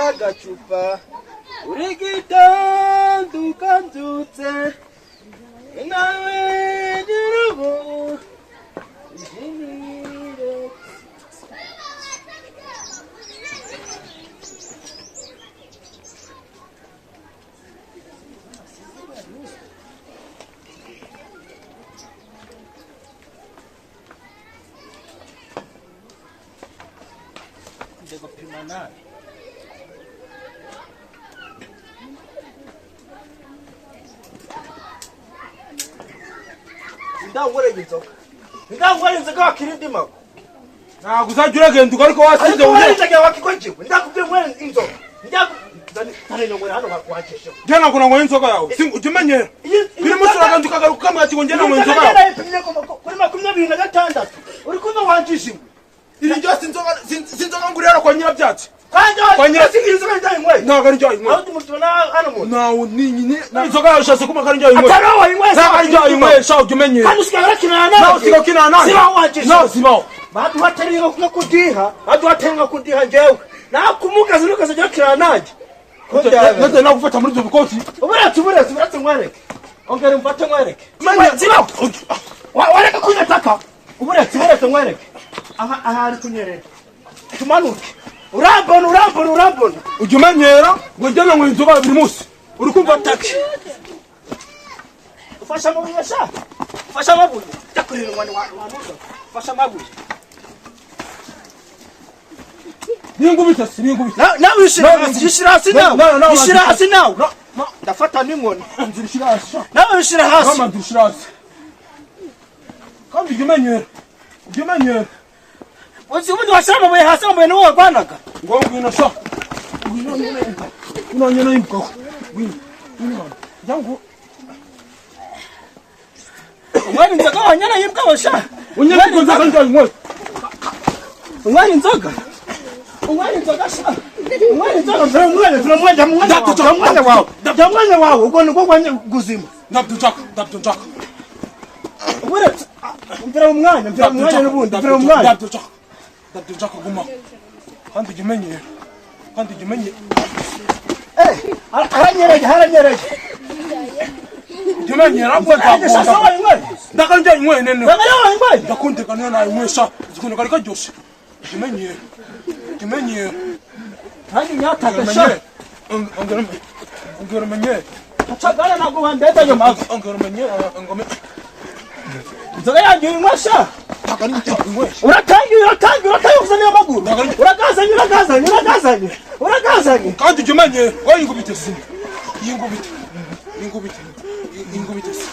Agacupa uri gitanduka mbyutse nawe nyirubu ishimire. Nje gupima nabi. Ndangoreye inzoga, ndangoreye inzoga wakirindi mako. Ntabwo uzajya uragenda ugaruka wasinze. Ariko wongere. inzoga wakikojiwe, ndakubwiye nywere inzoga, ndakuzanire nywere hano wakesheho. Njye ntabwo nanyweye inzoga yawe. Ujya umenyera buri munsi uragenda ukagaruka ukambwira ati ngo njye nanyweye inzoga yawe. Narayipimye kuri 26, uri kumva wanjishiwe. Iri ryose inzoga si inzoga ngurira kwa Nyirabyatsi. Kandi Kwa nyira- inzoga ndayinyweye. Ntabwo ari njye wayinyweye. Aho ndimutubona hano mu Ntawe ni inzoga yawe ushatse kumva ko ari njye wayinyweye. Atari wowe wayinyweye. Ntabwo ari njye wayinyweye sha, ujya umenyera. Kandi usigaye urakinana nawe. Nawe usigaye ukinana nanjye. Sibaho wanjishiwe. Nawe sibaho. Baduhatereye nko kudiha, baduhatereye nko kudiha, njyewe nakumugaza ntukazajya ukinana nanjye. Ndetse nagufata muri ibyo bikoti. Uburetse, uburetse, uburetse nkwereke, ongera umfate nkwereke. Menya- Zibaho. Wareka kunyataka. Uburetse, uburetse nkwereke aha, aha ari kunyerera, tumanuke, urambona, urambona, urambona. Ujya umenyera ngo njye nanyweye inzoga buri munsi, uri kumva? Take, ufashe amabuye sha, ufashe amabuye, jya kurira inkoni wanuza, ufashe amabuye. Ningubita si ningubita. Nawe yishyira No, hasi, yishyira hasi. no, Nawe no, no, yishyira no, hasi nawe. No, no. Ndafata n'inkoni. Nzira ushyira hasi sha. Nawe yishyira hasi. Mama, nzira ushyira hasi. Kandi ujya umenyera, ujya umenyera. Uzi ubundi washyira amabuye hasi, amabuye niwo warwanaga. Ngo ngwino sha, ngwino, ngwino, ngwino ngwino yimbwaho, ngwino, ngwino hano njya ngo. Unywera inzoga wanyana y'imbwa sha. Unyereka inzoga njya nywe. Unywera inzoga, unywera inzoga sha, unywera inzoga, mvura umwanya, mvura umwanya, umwanya wawe, mvura umwanya wawe, mvura umwanya wawe, ubwo nibwo bwanya guzima. Ndabyo nshaka, ndabyo nshaka. Uretse mvura umwanya, mvura umwanya n'ubundi, mvura umwanya. Ndabyo nshaka, ndabyo nshaka, guma. Kandi ujya umenyera, kandi ujya umenyera. Eh, haranyereye, haranyereye. Ujya umenyera ngo Ariko sha, nzakunda. wayinywaye. Ndaka njya nywe nene. Ntabwo ariwe wayinyweye. Ndakundeka niyo nayinywesha igikuntu kari karyoshye. Ujya umenyera, ujya umenyera. Nanjye nyataka sha. Ongera, ongera umenyere. Acagana ntabwo wandeta ayo mavi. Ongera umenyere, ngome. Inzoga yanjye uyinywa sha. Ndaka njya nywesha. Uratangiye, uratangiye, uratangiye kuzana amaguru. Uragazanye, uragazanye, uragazanye, uragazanye. Kandi ujya umenyera wowe, ingubite si ingubite, ingubite, ingubite si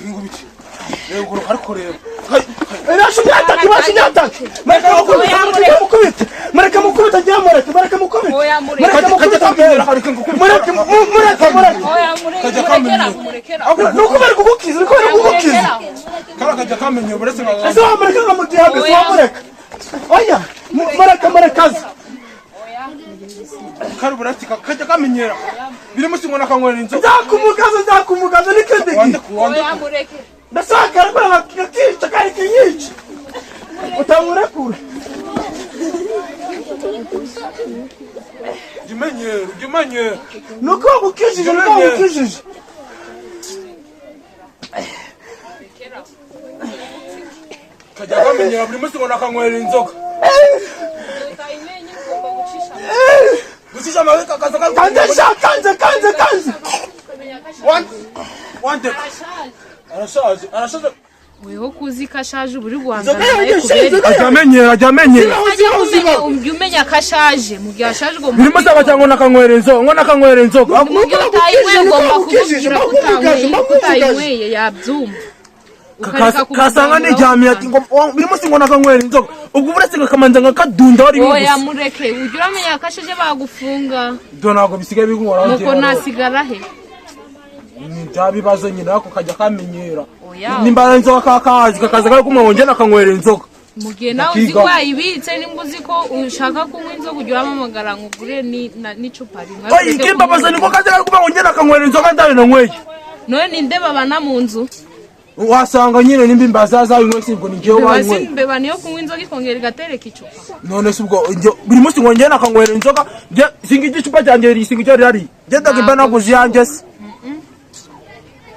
ingubite, reba ariko reba. Irasha unyataka, irasha unyataka. Mureke mukubite, mureke mukubite, mureke mukubite, njye mureke, mureke mukubite. Oya, mureke. Mureke mukubite, kamenyera, ariko ngukubite. Mureke, mureke, mureke. Oya, mureke. Kajya Murekera, kamenyera. murekera. Nuko bari kugukiza, nuko bari kugukiza. Kara kajya kamenyera uretse nka. Ese wamureka nkamudiha mbese? Oya. Wamureka? Oya, mureke, mureke aze. Oya. Kari burati kajya kamenyera biri munsi ngo nakanywera inzoga. Nzakumugaza, nzakumugaza n'ikindi Wande gihe. wande. Oya, mureke. Ndashaka ariko kakica, kari kinyica. Utamurekura. Ujya umenyera, ujya umenyera. Nuko bagukijije, nuko bagukijije. Kajya kamenyera buri munsi ngo nakanywera inzoga. Utayimenye ugomba gucisha. Gucisha amabi kakaza. Kanze sha, kanze, kanze, kanze. Wande wande. Arashaje, arashaje. Weho kuzi ko ashaje uba uri Inzoga guhangana nawe yanjye sha, kubera inzoga Ajya yanjye. amenyera, ajya amenyera. Zibaho, zibaho, zibaho. Ujya umenya ko ashaje, mu gihe ashaje ugomba Buri munsi abagira ngo nakanywera inzoga, ngo nakanywera inzoga. Mu gihe utayinyweye ugomba Bagukijije, kumubwira ko bagumugaje, utanyweye, ko bagumugaje. utayinyweye yabyumva. Ukareka Kasanga kumugambura. niryamiye ati ngo buri munsi ngo nakanywera inzoga, ubwo uretse ngakamanza nkakadunda wari Oya, gusa. mureke, ujya uramenya ko ashaje bagufunga. Ibyo ntabwo bisigaye biguhoraho. Nuko nasigara he? Ni bya bibazo nyine, ariko kajya kamenyera. Oya. Nimba ari inzoga kakazi kakaza kari kumwe ngo njye nakanywera inzoga. Mu gihe nawe uzi Ndakiga. ko wayibitse, nimba uzi ko ushaka kunywa inzoga, ujya urampamagara ngo ugure n'icupa rimwe. Oyi, ikimbabaza niko kaza kari kumwe ngo njye nakanywera inzoga ndayo nanyweye. None ninde babana mu nzu? Wasanga nyine nimba imbaza zayinywe, sibwo ni njyewe Mbeba wanywe. si mbeba niyo kunywa inzoga ikongera igatereka icupa. None se ubwo buri munsi ngo njye nakanywera inzoga, njye singa igicupa cyanjye, singa icyo rihari, njye ndagimba naguze iyanjye se.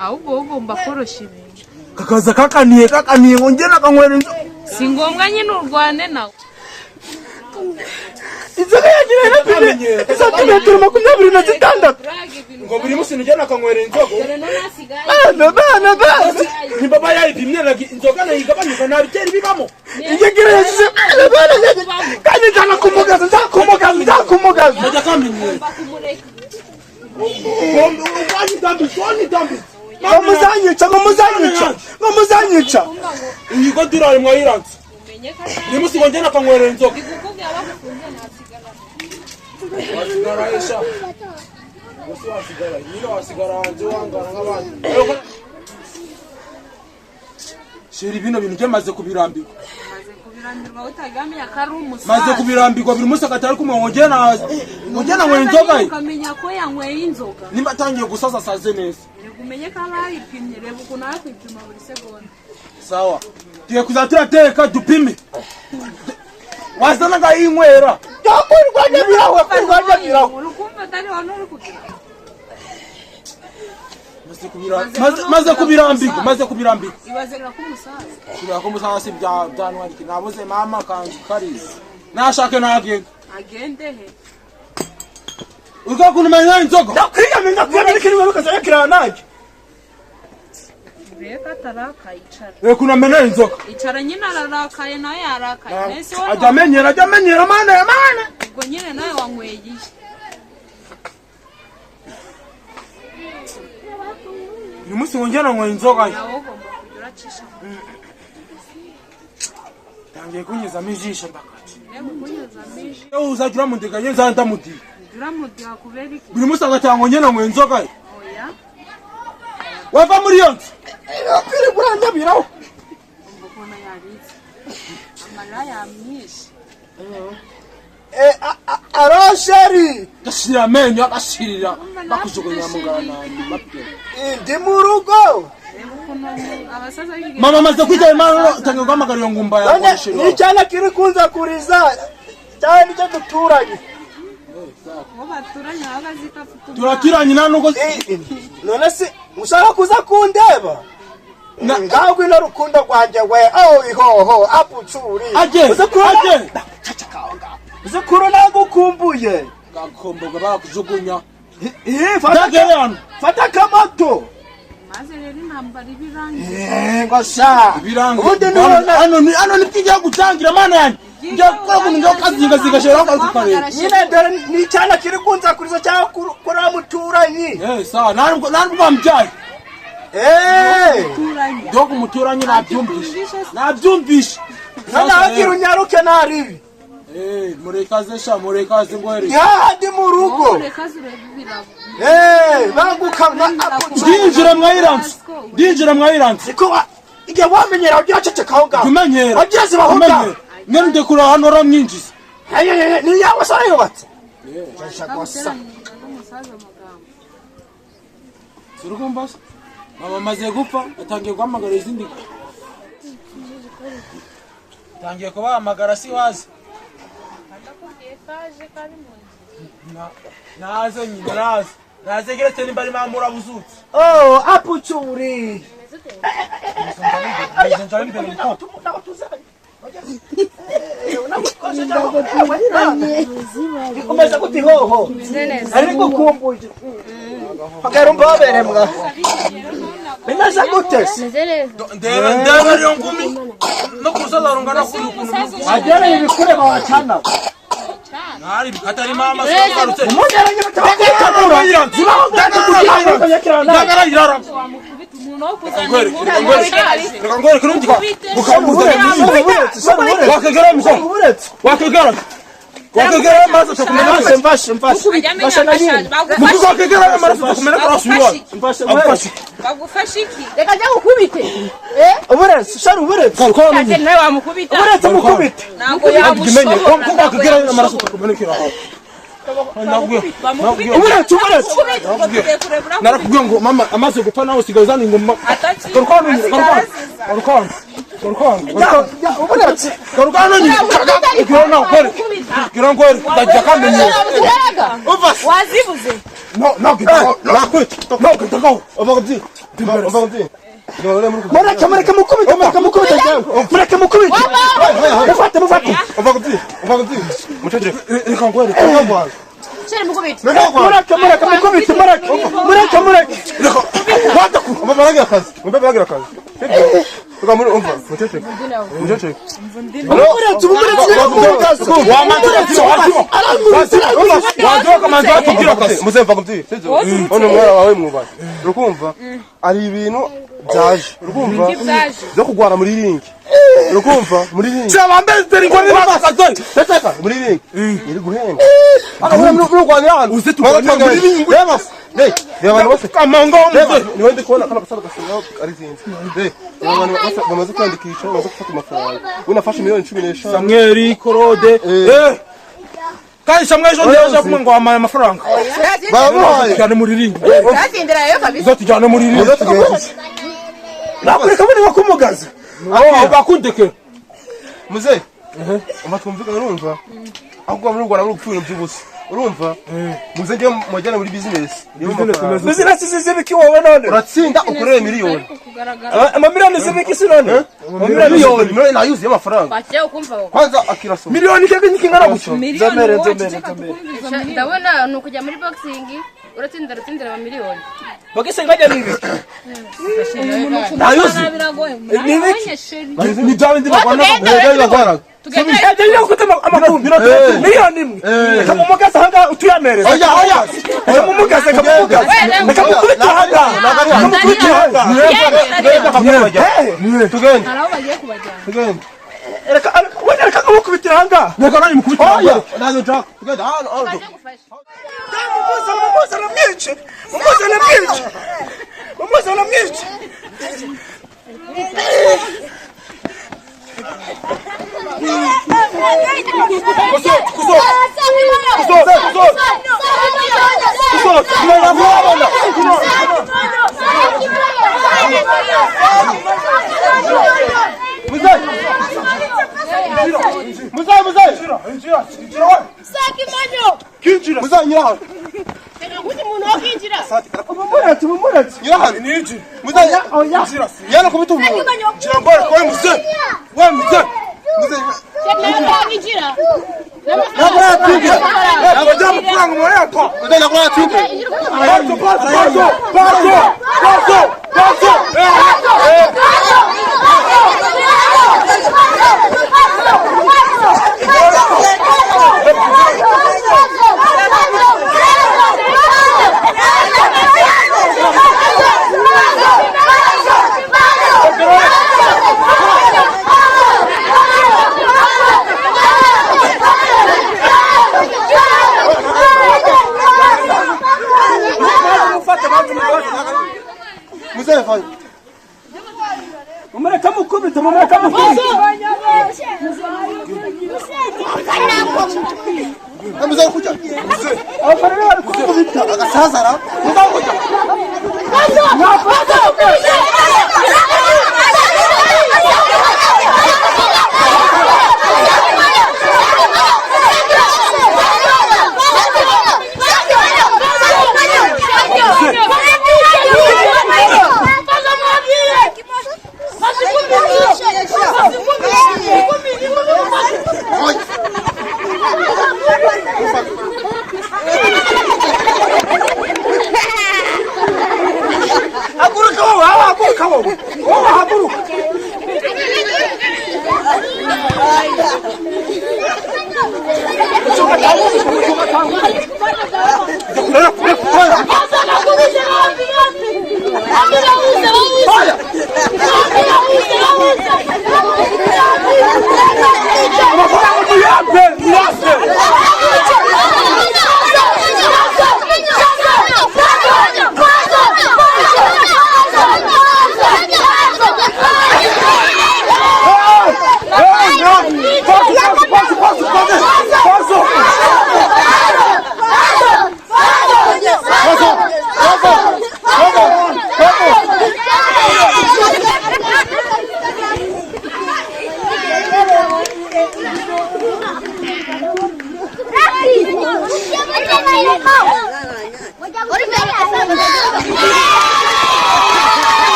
Ahubwo wowe ugomba koroshya ibintu. Kakaza kakaniye kakaniye ngo njye nakanywera inzoga. Si ngombwa nyine urwane nawe. Inzoga yanjye narapimye santimetero 26. Ngo buri munsi njye nakanywera inzoga. Bana, bana, bana. Nimba bayayipimye inzoga nayigabanyuka, nta bitera bibamo. Ingegera yashyize bana, bana, kandi nzanakumugaza, nzakumugaza, nzakumugaza. Najya kamenyera wanyitambitse, wanyitambitse. Ngo muzanyica, ngo muzanyica, ngo muzanyica. Iyi ko durari mwayiranze. Umenye ko Buri munsi ngo njye nakanywera inzoga. Ndikukubwira, bagufunze ntasigara. Wasigara esha gusa, wasigara nyine, wasigara hanze wangana nk'abandi. Chéri, bino bintu njye maze kubirambirwa. Maze kubirambirwa utagamenya ko ari umusaza. Maze kubirambirwa, buri munsi akatari kumwe ngo njye na ngo njye nanywera inzoga ye. Ukamenya ko yanyweye inzoga. Nimba atangiye gusaza, asaze neza. Reba, umenye ko abayipimye, reba ukuntu ari kwipima buri segonda. Sawa, tugiye kuzajya turateka dupime wazana ngayinywera. Kurwanya birawe, kurwanya birawe. Uri kumva atari hano uri kugira. Maze kubirambirwa, maze kubirambirwa. Ibaze ko umusaza. Kubera ko umusaza si bya byantwarike, nabuze mama kanzu karize nashake nagenda. Agende he? Urwo kuntu umenya inzoga. Ndakwiyamye, ndakwiyamye, ariko niba bikazajya kirana nanjye. Reka atarakaye, icara. Reka ukuntu amena inzoga. Icara nyine, ararakaye nawe, yarakaye nese wowe. Ajya amenyera, ajya amenyera, mana ya mana. Ubwo nyine nawe wanyweye igihe. Uyu munsi ngo njye nanyweye inzoga ye. Nawe ugomba kujya uracisha. Tangiye kunyuzamo ijisho ndakaca. Reba ukunyuzamo ijisho. Iyo uzajya uramundega njye nzajya ndamudiha. Ujya uramudiha kubera iki? Buri munsi agataha ngo njye nanyweye inzoga ye. Oya. Wava muri iyo nzu. Kwirirwa uranyabiraho. Umva ukuntu yaritse, amarira yamwishe. Aro chéri. Gashirira amenyo, agashirira bakujugunya mu ngaranani bapfe. Ndi mu rugo. Reba ukuntu abasaza b'igihe. Mama amaze kwitaba Imana, utangiye guhamagara iyo ngumba yawe. None ni icyana kiri kunza kuriza cyane, nicyo duturanye. Uwo baturanye baba bazi ko afite umwana. Turaturanye nta nubwo. None se ushaka kuza kundeba? Ngaho ngwino rukundo rwanjye we, aho ihoho apucuri. Aje, Uzi kurona- aje. Uzi kurona nagukumbuye. Gakomboga bakujugunya. Ih, fata Ndagere hano. Fata akamoto. Maze rero intambara iba irangiye. Eh, ngo sha. Ibirango. Ubundi nubona Hano ni hano ni kijya gutangira, mana yanjye. Njya gukora ukuntu njya kazingazinga shera aho kukareba. Nyine dore ni icyana kiri kunza kuriza cyangwa kurora muturanyi. Eh, sawa, nta nubwo bambyaye. Eh. Turanye. Dogo umuturanyi, nabyumvishe. Nabyumvishe. None agira unyaruke naribi. Eh, murekaze sha, murekaze ngohere. Yahandi mu rugo. Reka urebe ibirago. Eh, banguka na apucuri. Ndinjira mwayiranze. Ndinjira mwayiranze. Siko igihe wamenyera ugira ceceka aho ngaho. Kumenyera. Wagira zibaho ngaho. Mwene ndekura hano uramwinjiza. Hey, hey, hey, ni yawe se yubatse? Jasha gusa. Guteranya n'umusaza amagambo. Surugumba se. Mama amaze gupfa, atangiye guhamagara izindi. Tangiye kubahamagara si wazi. Ndakubwiye kaje kari mu nzu. Naze nyine, naze. Naze geretse nimba ari mama urabuzutse. Oh, apucuri. Nze njya imbere mukobwa. Umeze gute ihoho? Ari gukumbuye. Hagera umbobere mwa. Bimeze gute se? Ndebe ndebe iyo ngumi no kurusaza rungana kuri ukuntu. Agera ibikureba wacana. Ntari atari mama sogarutse. Umugeranye batabakutamura. Zibaho ngaho. Ndagara irara. Wamukubita umuntu wo kuzana Ngwereke, inkuru reka ngwereke. ashaje. Reka ngwereke n'undi mukamuza. Wakegera mukobwa. Wakegera. Wakegera amaraso atakumena. Mfashe, mfashe, mfashe. Ajya amenya Mfashe na nyine. agashaje. Mukobwa wakegera amaraso atakumena kurasubira. Mfashe, Agufashe. Bagufashe iki? Reka njya gukubite. Uburetse, shari uburetse. Ate nawe wamukubita. Uburetse mukubite. Ntabwo yamushobora. Mukobwa wakegera amaraso atakumenekera. Uburetse uburetse. Narakubwiye ngo mama amaze gupfa nawe usigaye uzana ingoma. Garuka hano nyine, garuka hano. Garuka hano. Garuka hano. Garuka hano. Uburetse. Garuka hano nyine. Gira nawe nkwereke. Gira nkwereke. Ndajya kamenyero. Umva. Wazibuze. No, no, gitakaho. No, gitakaho. Mureke mureke mukubite mureke mukubite mureke mukubite. Mufate mufate. Reka nkwereke. Mureke mureke mukubite mureke mureke mureke. Umuretse umuretse nyiramugaza. Ono mwana wawe mwubahe urukumva ari ibintu byaje urukumva byo kugwana muri ringi urukumva muri ringi Teteka muri ringi iri guhenda hano muri rwanda hano Uze turwane muri ringi. reba hey reba abantu bose Amango reba muze. niwe ndi kubona kano gasaro gasigaye ari zinzi reba abantu bose bamaze kwiyandikisha bamaze gufata amafaranga unafashe miliyoni 15. Samuel Korode. Eh. Kandi Samuel ejo ndeje kumwe ngo wampaye amafaranga. Baramuhaye. Tujyane muri ringi. Zatindirayo kabisa. Uze tujyane muri ringi. Muze tugende. Nakureka buri bakumugaza. Oh, bakundeke. Muze umva twumvikane urumva ahubwo muri Rwanda muri gupfa ibintu by'ubusa urumva muze njye mujyane muri business niyo Business mafaranga. imeze. Bizinesi zizibiki wowe none. Uratsinda ukorere miliyoni. Amamiliyoni zibiki si none. Miliyoni miliyoni nayuzuye amafaranga. Wakiye ukumva wowe. Kwanza akirasoma. Miliyoni keke kingana gutyo. Miliyoni waceceka tukumva izo miliyoni. Ndabona ni ukujya muri boxing uratsindira uratsindira amamiliyoni. Bagise ngajya nibi. Nayuzi. Biragoye. Ni ibiki? Murabonye sheri. Ni bya bindi barwana. Barwana. Tugende. Ejya yo kutema amakuru. Miliyoni 1. Reka mumugaza ahangaha utuyamereza. Oya oya. Reka mumugaze reka mumugaze. Reka mukubite ahangaha. Reka mukubite ahangaha. Tugende. Hari aho bagiye kubajyana. Tugende. Reka wenda reka nkamukubitira ahangaha. Reka nanjye mukubite. Oya nazo nshaka tugende hano hano. Mumuzane mumuzane mwice. Mumuzane mwice. Mumuzane mwice. Muze muze muze Kinjira. Muze nyura hano. Mumuretse mumuretse. Nyura hano. Ninjira. Muze Oya. yana kubita umuntu. Ngira ngo we muze. We muze. Muze Abajya amafaranga murayatwa. muze nakora yatsinda. Paso, paso, paso, paso, paso, paso. Muze fanya. Mumureke mukubite mumureke mukubite. Muze kujya. Abafana bari kumukubita. Agasazara. Muze kujya. Haguruka wowe haguruka wowe. Wowe haguruka. Amafaranga muyampe, muyampe. Yeah.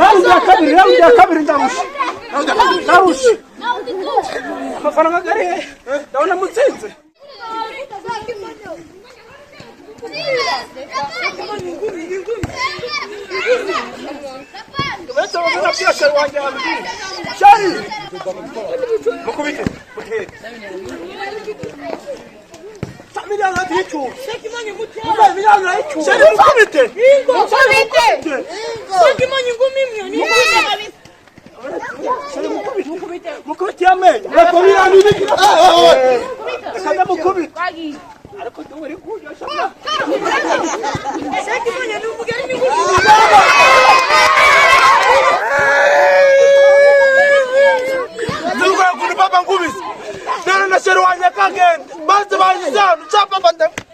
Round ya kabiri, round ya kabiri ndarusha. Ndarusha. Amafaranga gari he? Ndabona mutsinze. Uretse abazana bya shari wanjye yambwiye. Shari! Mukubite. Mutere. Miliyoni y'icumi. Miliyoni y'icumi. Shari mukubite! Mukubite! Shari mukubite! Mukubite y'amenyo. Reka miliyoni y'icumi. Reka ndamukubite. Ariko uri kurya shaka. Nzirukora kuntu papa nkubise. Dore na sheri wanjye akagenda. Maze banjyana. Cya papa ndamukubita.